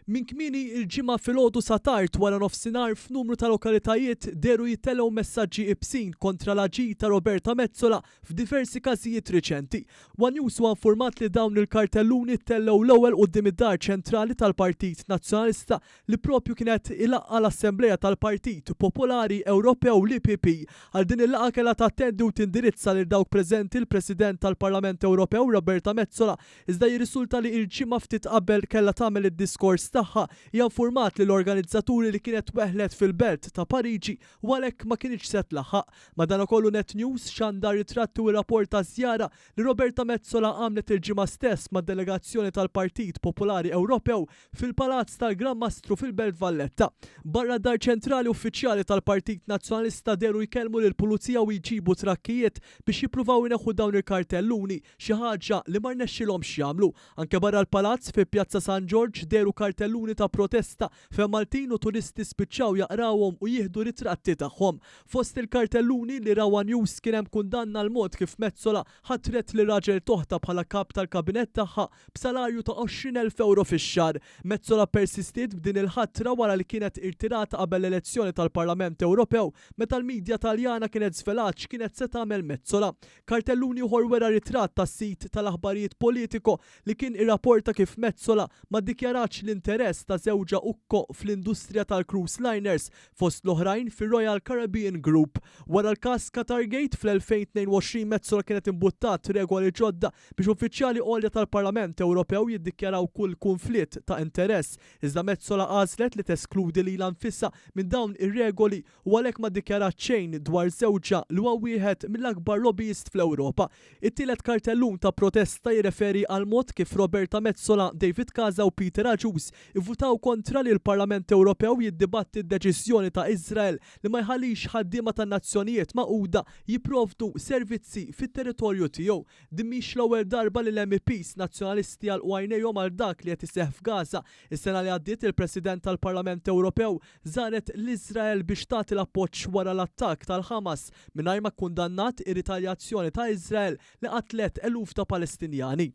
Minn kmieni il-Ġimgħa filgħodu sa tard wara nofsinhar f'numru ta' lokalitajiet dehru jittellgħu messaġġi ibsin kontra l-aġir ta' Roberta Metsola f'diversi każijiet riċenti. One News huwa infurmat li dawn il-kartelluni ttellgħu l-ewwel quddiem id-Dar Ċentrali tal-Partit Nazzjonalista li propju kienet ilaqqa' l-Assemblea tal-Partit Popolari Ewropew, l-EPP. Għal din il-laqgħa kellha tattendi u tindirizza lil dawk preżenti l-President tal-Parlament Ewropew Roberta Metsola. Iżda jirrisulta li il-Ġimgħa ftit qabel kellha tagħmel id-diskors tagħha, hija infurmat lill-organizzaturi li kienet weħlet fil-belt ta' Pariġi u għalhekk ma kinitx se tlaħħaq. Madanakollu Net News xandar ritratti u rapport ta' żjara li Roberta Metsola għamlet il-Ġimgħa stess mad-delegazzjoni tal-Partit Popolari Ewropew fil-Palazz tal-Gran Mastru fil-Belt Valletta. Barra d-Dar Ċentrali uffiċjali tal-Partit Nazzjonalista dehru jkellmu lill-Pulizija u jġibu trakkijiet biex jippruvaw ineħħu dawn il-kartelluni, xi ħaġa li ma rnexxilhomx jagħmlu. Anke barra l-Palazz, fi Pjazza San Ġorġ dehru kartelluni ta' protesta fejn Maltin u turisti spiċċaw jaqrawhom u jieħdu ritratti tagħhom. Fost il-kartelluni li ra one News kien hemm kundanna għall-mod kif Metsola ħatret lir-raġel t'oħtha bħala kap tal-kabinett tagħha b'salarju ta' 20,000 ewro fix-xahar. Metsola ppersistiet b'din il-ħatra wara li kienet irtirata qabel l-elezzjoni tal-Parlament Ewropew meta l-midja Taljana kienet żvelat x'kienet se tagħmel Metsola. Kartellun ieħor wera ritratt tas-sit tal-aħbarijiet Politico li kien irrapporta kif Metsola ma ddikjaratx l-interess ta' żewġha Ukko fl-industrija tal-cruise liners, fost l-oħrajn fir-Royal Caribbean Group. Wara l-każ Qatargate fl-2022 Metsola kienet imbuttat regoli ġodda biex uffiċjali għolja tal-Parlament Ewropew jiddikjaraw kull kunflitt ta' interess, iżda Metsola għażlet li teskludi lilha nfisha minn dawn ir-regoli u għalhekk ma ddikjarat xejn dwar żewġha li huwa wieħed mill-akbar lobbyist fl-Ewropa. It-tielet kartellun ta' protesta jirreferi għall-mod kif Roberta Metsola, David Casa u Peter Agius ivvutaw kontra li l-Parlament Ewropew jiddibatti d-deċiżjoni ta' Iżrael li ma jħallix ħaddiema tan-Nazzjonijiet Magħquda jipprovdu servizzi fit-territorju tiegħu. Din mhix l-ewwel darba li l-MEPs Nazzjonalisti għalqu għajnejhom għal dak li qed iseħħ f'Gaza. Is-sena li għaddiet il-President tal-Parlament Ewropew żaret l-Iżrael biex tagħti l-appoġġ wara l-attakk tal-Ħamas mingħajr ma kkundannat ir-ritaljazzjoni ta' Iżrael li qatlet eluf ta' Palestinjani.